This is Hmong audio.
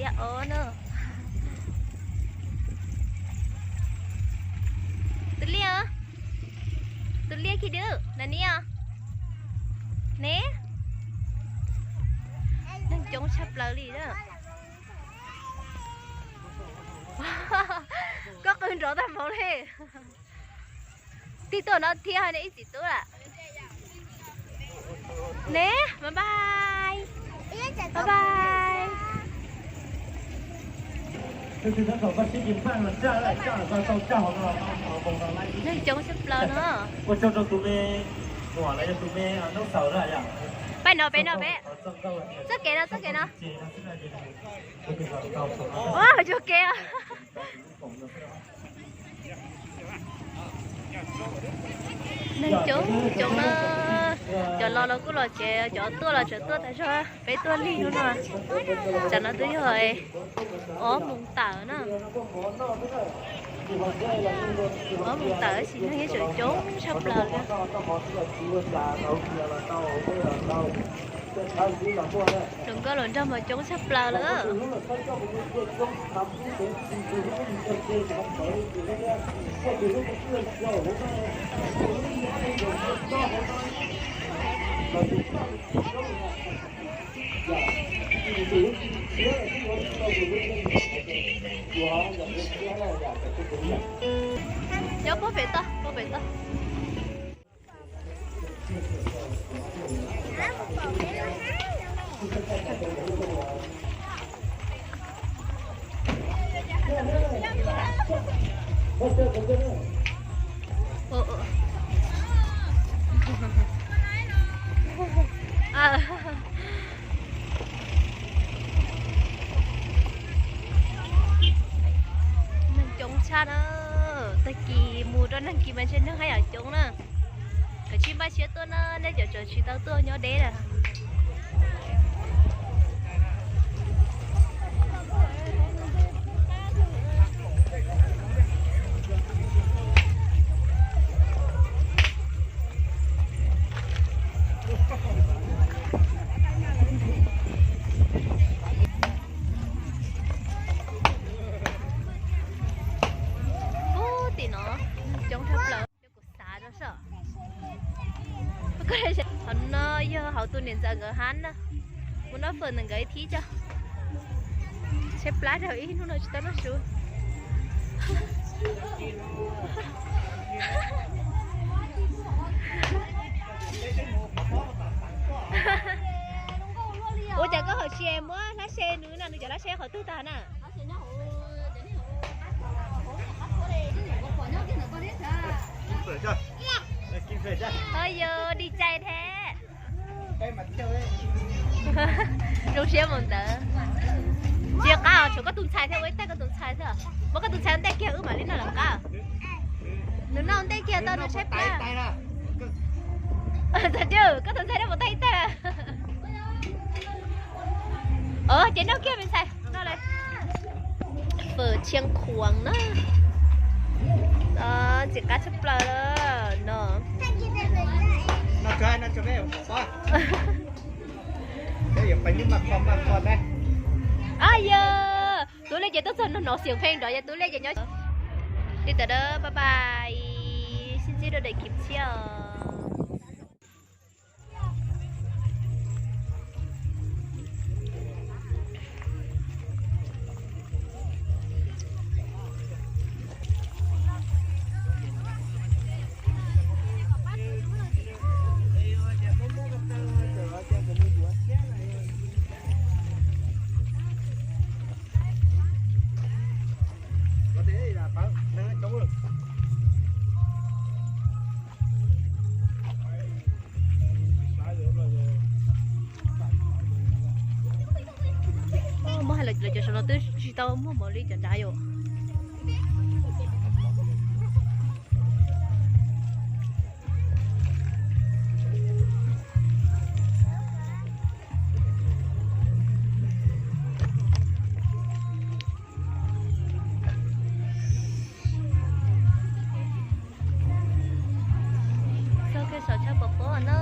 Liaj o na. Tus liaj, tus liaj khi dwb na niam. Ne, neeg coob tshaj plaws li na. Koj qw nrov tag npaum li. Tib tuaj no thiab ne ib txiv tub lawm. Ne, bye bye. Bye bye. Neeg coob tshaj plaws no. Pab no peb no peb. Txoj kev no txoj kev no. Ua, txoj kev. Neeg coob coob na. Cov los los kuj los tsev, cov tuaj los tsev tuaj tag zog. Peb tuaj lig hnub no. Tsam no twb yog ob moos tawm na. Ob moos tawm tab sis neeg yeej tseem coob tshaj plaws li. Hluas nkauj hluas nraug mas coob tshaj plaws lawm. Nyob puag pem toj, puag pem toj. Neeg coob tshaj na. Tag kis mus rau nag kis mas ntshe neeg haj yam coob na. Kav tsij npaj siab tuaj na, nej cov tseem tsis tau tuaj nyob deb na. Ub, tim no coob tshaj plaws. Cov kuv xav no soj. Qhov no yog hauv tus niam ntxawm nkawd hab na. Mus noj fawm ntawm nkawd ib thib tso. Tshaib plab dhau ib hnub no tsis tau noj su. Ua cas koj hauv tsis muab lab se nws no, nws cov lab se qhov twg tag na? Oj yog, dig cai thiab. Zoo siab mus ntawd. Tsis qab, tshuav koj tus ntxhais thiab, ua ib teg koj tus ntxhais thiab. Muab koj tus ntxhais ntej kiag wb mam li noj lawm qab. Nws noj ntej kiag tau nws tshaib plab. Koj tus ntxhais noj mus tag ib teg. Ces noj kiag me ntxhais, noj lawm. Fawm tshiab khuam na. Ntxim qab tshaj plaws no. Yog, tus liaj ces tuaj txog no hnov xiam pheej nrov, yog tus liaj ces nyob. Li tawm dawb pab pais, sib ntsib rau daim khiv tshiab os. Muab hais lawv cov saum no twb tsis tau muaj mov li cov nrad yom. Txog kev saum tshaj pom pob no.